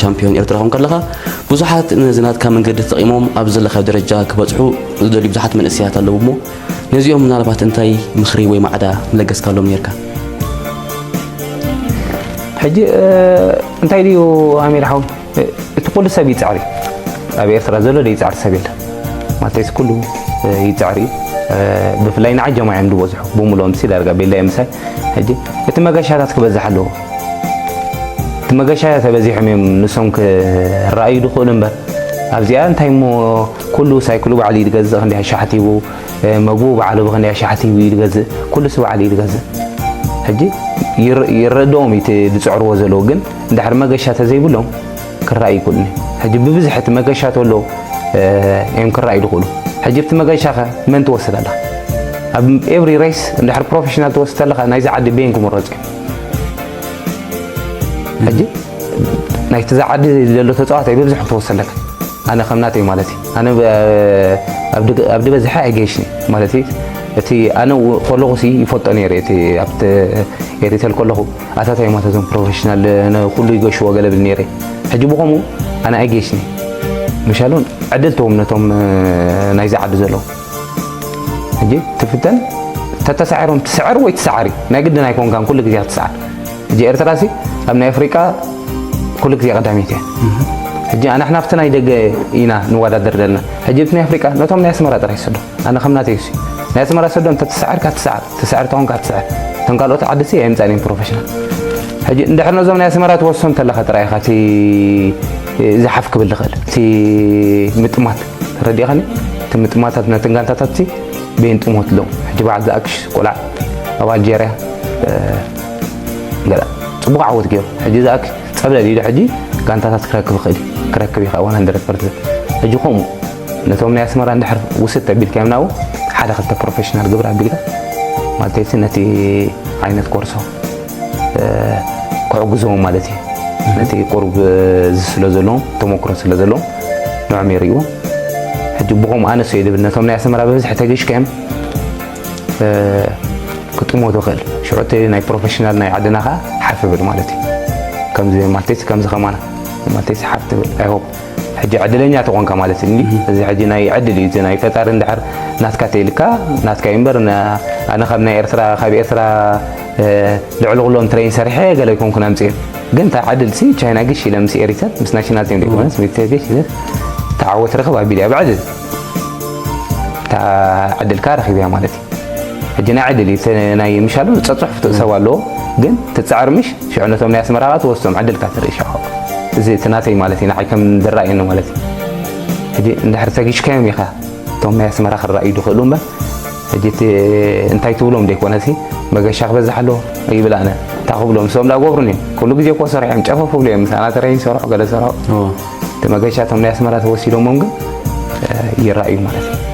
ቻምፒዮን ኤርትራ ኹን ከለኻ፣ ብዙሓት ነዚ ናትካ መንገዲ ተጠቒሞም ኣብ ዘለኻዮ ደረጃ ክበጽሑ ዝደልዩ ብዙሓት መንእሰያት ኣለዉ እሞ፣ ነዚኦም ምናልባት እንታይ ምኽሪ ወይ ማዕዳ ምለገስካሎም ነርካ? ሕጂ እንታይ ድዩ ኣሚር ሓው? እቲ ኩሉ ሰብ ይጻዕር እዩ። ኣብ ኤርትራ ዘሎ ዘይጻዕር ሰብ የለን። ማለተይስ ኩሉ ይጻዕር እዩ። ብፍላይ ንዓጀማ እዮም ዝበዝሑ ብምልኦም ሲ ዳርጋ ቤላ ምሳይ። ሕጂ እቲ መገሻታት ክበዝሕ ኣለዎ። እቲ መገሻ ተበዚሖም እዮም ንሶም ክረኣዩ ድኽእሉ እምበር ኣብዚኣ እንታይ እሞ ኩሉ ሳይክሉ ባዕሉ እዩ ዝገዝእ ክንዲ ሻሕት ሂቡ መግቡ ባዕሉ ብኽንደይ ሻሕት እዩ ዝገዝእ፣ ኩሉ ሲ ባዕሉ እዩ ዝገዝእ። ሕጂ ይረድኦም እቲ ዝፅዕርዎ ዘለዉ ግን እንድሕር መገሻ ተዘይብሎም ክረኣዩ ይክእሉኒ። ሕጂ ብብዝሒ እቲ መገሻ ተሎ እዮም ክረኣዩ ዝኽእሉ። ሕጂ ብቲ መገሻ ከ መን ትወስድ ኣለኻ? ኣብ ኤቭሪ ሬስ እንድሕር ፕሮፌሽናል ትወስድ ኣለኻ ናይዚ ዓዲ ቤን ክምረፁ እዮም። ሕጂ ናይቲ ዝዓዲ ዘሎ ተፃዋታይ ብብዝሒ ክትወስድ ኣለካ። ኣነ ከም ናተይ ማለት እዩ። ኣነ ኣብ ድበዝሐ ኣይገይሽኒ ማለት እዩ። እቲ ኣነ ከለኹ ሲ ይፈልጦ ነይረ እቲ ኣብቲ ኤሪተል ከለኹ ኣታታይ ማለት እዞም ፕሮፌሽናል ኩሉ ይገሽዎ ገለ ብል ነይረ። ሕጂ ብኸምኡ ኣነ ኣይገይሽኒ። ምሻሉ ዕድል ተዎም ነቶም ናይዚ ዓዲ ዘለዉ ሕጂ ትፍተን ተተሳዒሮም ትስዕር ወይ ትስዓር እዩ ናይ ግድን ኣይኮንካን ኩሉ ግዜ ትስዓር። ሕጂ ኤርትራ ሲ ኣብ ናይ ኣፍሪቃ ኩሉ ግዜ ቀዳመይቲ እያ። ሕጂ ኣናሕና ኣብቲ ናይ ደገ ኢና ንወዳደር ዘለና። ሕጂ ኣብቲ ናይ ኣፍሪቃ ነቶም ናይ ኣስመራ ጥራይ ይሰዶ ኣነ ከም ናተይ ሲ ናይ ኣስመራ ሰዶ እንተ ትስዓር ካ ትስዓር ትስዓር ተኾንካ ትስዓር እቶም ካልኦት ዓዲ ሲ ኣይምፃን እዮም ፕሮፌሽናል። ሕጂ እንድሕር ነዞም ናይ ኣስመራ ትወስሶም ተለኻ ጥራይ ኢኻ እቲ ዝሓፍ ክብል ዝኽእል እቲ ምጥማት ተረዲእኻኒ። እቲ ምጥማታት ነተን ጋንታታት ሲ ቤን ጥሞት ኣለዉ። ሕጂ በዓል ዝኣክሽ ቆልዓ ኣብ ኣልጀርያ ገለ ፅቡቕ ዓወት ገይሩ ሕጂ ዝኣክ ፀብለል ኢሉ ሕጂ ጋንታታት ክረክብ ይኽእል እዩ። ክረክብ እዩ ከዓ one hundred percent። ሕጂ ከምኡ ነቶም ናይ ኣስመራ እንድሕር ውስድ ተቢልካዮም ናብኡ ሓደ ክልተ ፕሮፌሽናል ግብር ኣቢልካ ማለተይሲ ነቲ ዓይነት ኮርሶ ክሕግዝዎም ማለት እዩ። ነቲ ቁሩብ እዚ ስለ ዘለዎም ተመክሮ ስለ ዘለዎም ንዖም የርእይዎም። ሕጂ ብኸምኡ ኣነስ እየ ዝብል ነቶም ናይ ኣስመራ ብብዝሒ ተጊሽካዮም ክጥሞ ትኽእል ሽዑ እቲ ናይ ፕሮፌሽናል ናይ ዓድና ከዓ ሓፍ ብል ማለት እዩ። ከምዚ ማለተይሲ ከምዚ ከማና ማለተይሲ ሓፍ ትብል ኣይሆፕ ሕጂ ዕድለኛ ተኾንካ ማለት እዩ። እዚ ሕጂ ናይ ዕድል እዩ ናይ ፈጣሪ እንድሕር ናትካ ተይልካ ናትካ እዩ እምበር ኣነ ካብ ናይ ኤርትራ ካብ ኤርትራ ልዕሊ ኩሎም ትሬን ሰሪሐ ገለ ኣይኮንኩን ኣምፅእ ግን እታ ዕድል ሲ ቻይና ግሽ ኢለ ምስ ኤሪተር ምስ ናሽናል ቲም ደይኮነስ ምስ ግሽ ኢለ ተዓወት ረኽብ ኣቢል እያ ብዕድል እታ ዕድልካ ረኺብያ ማለት እዩ። ሕጂ ናይ ዕድል እዩ ናይ ምሻሉ ፀፅሑፍ ሰብ ኣለዎ ግን ትፃዕር ምሽ ሽዑ ነቶም ናይ ኣስመራ ከዓ ትወስዶም ዕድልካ ትርኢ ሽዑ እዚ እቲ ናተይ ማለት እዩ ንዓይ ከም ዝረኣየኒ ማለት እዩ። ሕጂ እንድሕር ተጊሽካዮም ኢኻ እቶም ናይ ኣስመራ ክረኣዩ ዝኽእሉ እምበር ሕጂ እቲ እንታይ ትብሎም ዘይኮነሲ መገሻ ክበዝሕ ኣለዎ ይብል ኣነ እንታይ ክብሎም ንሶም ዳገብሩኒ ኩሉ ግዜ እኮ ሰሪሖም ጨፈፍ ብሉ እዮም ምሳና ተረይ ይሰርሑ ገለ ይሰርሑ እቲ መገሻ እቶም ናይ ኣስመራ ተወሲዶሞም ግን ይረኣዩ ማለት እዩ።